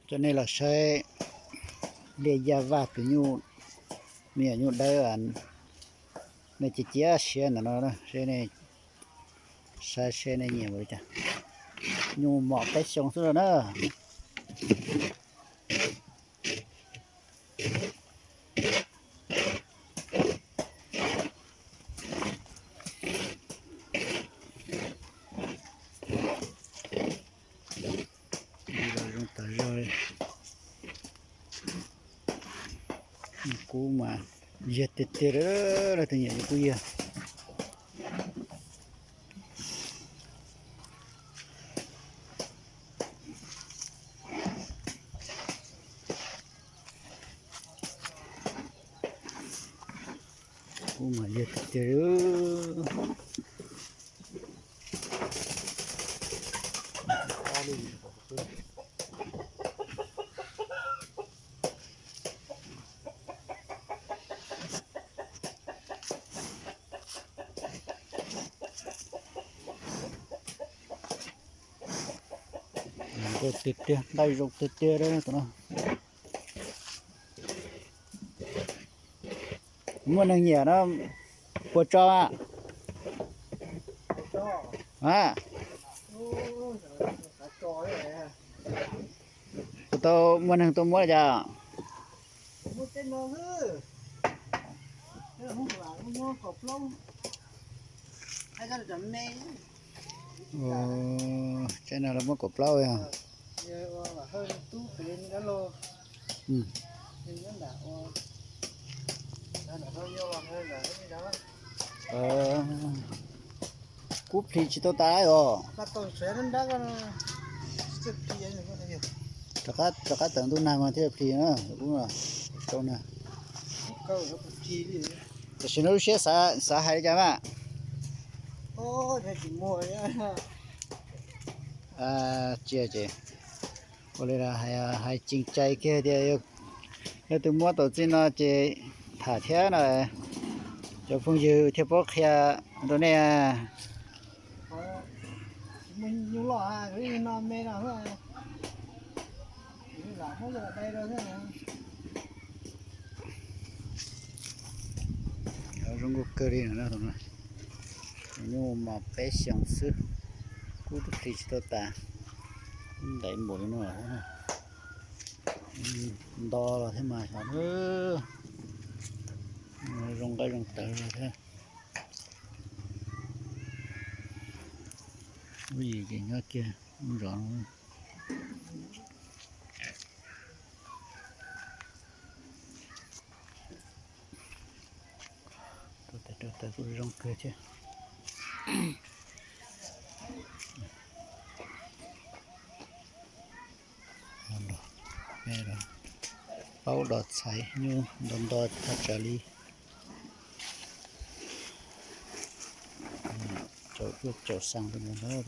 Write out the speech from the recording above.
Coj nej los saib liaj yaj vaj tus nyuj, me nyuam nyuj dawb, nej cia cia siab ntawm no, seb nej saib seb nej nyiam npaum li cas. Nyuj mom peb xyoo xwb no na. Los zoo tas zog li. Kub mas yag tiag tiag, leej twg nyiam kub yag. Kub mas yag tiag tiag li. Zoo tiag tiag, nqaij zoo tiag tiag li tus no. Muaj neeg nyiam no puas tso? A, puas tau muaj neeg tuaj muab li cas? Tsaib no lawv muab kaum plaub yog. Kub plhis tsis tau tas os. Rov qab tawm ntuj nag mas thiaj plhis na, kub rau na. Tam sim no lub siab xav hais li cas mas? Tsis ces ua li hais ceev cai kiag tias yog tus muab tau txij no ces tham thiab no, cov phooj ywg thiaj paub qhia rau nej. Zoo nkauj kawg li no. Nyuj mos peb xyoos xwb, kub twb plhis tsis tau tas, ntaiv npaum li no. Nto los thiab mas xyov, zoo nqaij zoo tawv los thiab. Lub yim ces nyob kiag lub zos no. Rau tes rau taw kuj zoo kawg thiab. Paub los txhais nyuj nto nto thaj tsam li. Caum cuaj caum xees rau ntawd.